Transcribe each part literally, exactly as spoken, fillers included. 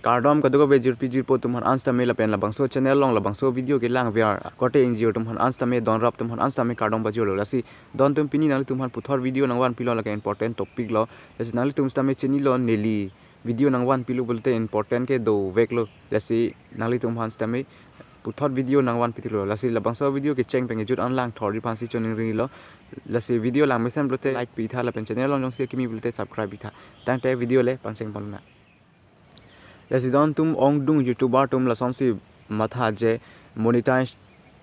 Kardom kadokave jirpi jirpo atum aphan an sitame lapen labangso channel along labangso video kelang ver korte ingjir atum aphan an sitame, don rap atum aphan an sitame kardom pajirlo. Lasi don atum, pini nanglitum aphan puthot video nangvanpilo, lake important topic lo. Lasi nanglitum sitame chinilo, neli video nangvanpilo pulote important ke doveklo. Lasi nanglitum aphan sitame puthot video nangvanpilo. Lasi labangso video kecheng pen kejut an langthorji aphansi choningrilo. Lasi video langmesen pulote like pitha lapen channel along jongsi akimi pulote subscribe pitha. Tangte video le pangcheng ponlonang. Lasi don atum, ongdung YouTuber atum lasonsi matha je monetize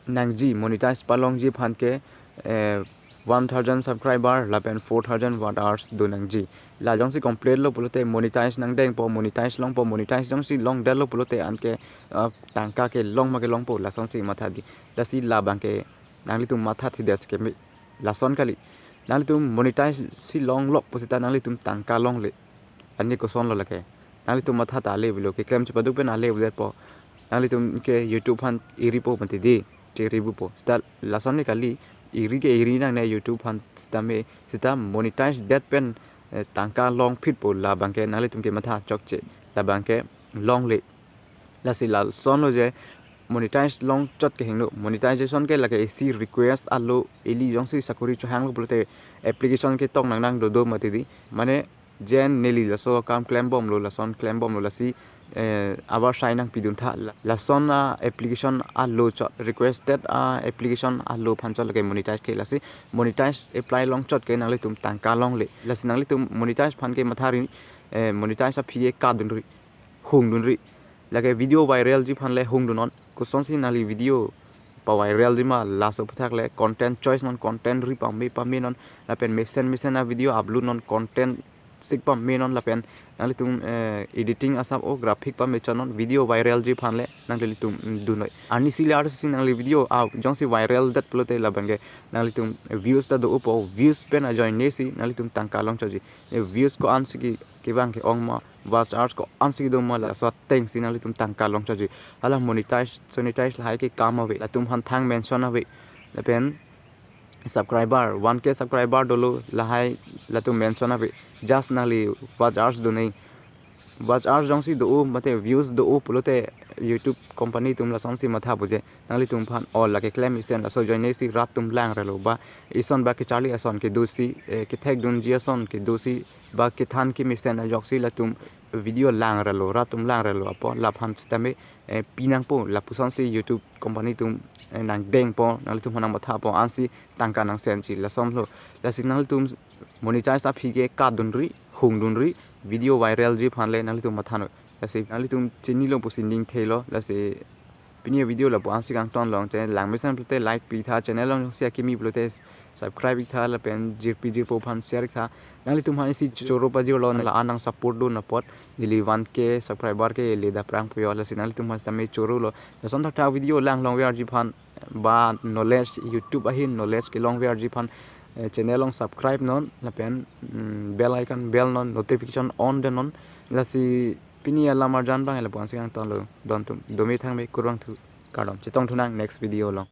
nangji, monetize palongji aphan ke, eh, one thousand subscriber lapen four thousand watch hours do nangji. La jongsi complete lo pulote monetize nangdengpo, monetize longpo, monetize jongsi longdetlo pulote anke, ah, tangka kelong ma kelongpo, lasonsi matha di. Lasi labang ke nanglitum matha thides ke me, lason kali. Nanglitum monetize si longlok pusita nanglitum tangka longle. Ani kosonlo lake? Nanglitum matha ta ale pulo, keklem chepaduk pen ale pulo po. Nanglitum ke YouTube aphan iripo mati di, cheribupo. Sita lason le kali, iri ke iri nangne YouTube aphan sitame, sita monetize det pen, eh, tangka longphitpo, labang ke nanglitum ke matha chokche, labang ke longle. Lasi lasonlo je monetize longchot ke hingno. Monetization ke lake isi request alo, ili jongsi sakori chohanglo pulote application ke tong nangnang dodo mati di. Mane jen neli laso akam klembomlo, lason klembomlo, lasi, eh, abar sai nangpiduntha. La-, lason a-application alo chot, requested a-application alo aphan chot lake monetize ke. Lasi monetize apply longchot ke nanglitum tangka longle. Lasi nanglitum monetize aphan ke mathari, eh, monetize aphi ke kadunri, hungdunri. Lake video viralji aphan le hungdunnon. Kosonsi nangli video paviralji ma, laso aputhak le content choice non, content ri pame pamenon, lapen mesen mesen a-video upload non, content sik pamenon, lapen nanglitum, eh, editing asap o graphic pamechonnon, video viralji aphan le nanglitum, mm, dunnoi. Arnisi le arnisi nangli video a jongsi viral det pulote labang ke nanglitum views ta do-opo, views pen ajoinesi nanglitum tangka longchotji. Eh, views ko-ansi ke, kevang ke-ong ma, watch hours ko-ansi kedo ma, laso atengsi nanglitum tangka longchotji. Hala monetize, sonetize lahai ke kam ave, latum aphan thang mention ave. Lapen subscriber, one K subscriber dolo, lahai latum mention ave. Just nangli watch hours do nai. Watch hours jongsi do-o, mate views do-o pulote YouTube company atum lasonsi matha pu je, nanglitum aphan all lake klem mesen, laso ajoinesi rat atum langrelo ba, ison ba kecharli ason kedosi, eh, kethekdunji ason kedosi, ba kethan kemesen ajoksi latum video langrelo, rat atum langrelo apot, laphan sitame, eh, pinangpo, lapusonsi YouTube company atum, eh, nangdengpo, nanglitum aphan nangmathapo, ansi tangka nangsenji, lasonlo. Lasi nanglitum monetize aphi ke kadunri, hungdunri, video viralji aphan le nanglitum mathanoi. Lasi nanglitum chinilo pusi ning thelo. Lasi pini video lapu-ansi kangton long, channel langmesen pulote like pitha, channel along si akimi pulote subscribe iktha, lapen jirpi jirpo aphan share iktha. Nanglitum aphan isi choro pajirlo, la-an nang support dun apot, neli one K subscriber ke le daprang puyo, lasi nanglitum aphan sitame chorolo. Lason thakthak video lang longverji aphan ba knowledge, YouTube ahin knowledge kelongverji aphan, eh, channel along subscribe non, lapen, mm, bell icon bell non, notification on den non. Lasi pini alam arjan abang lapu-ansi kangtonlo, don atum, dome thangme, kurvangthu, kardom, chetongthunang next video along.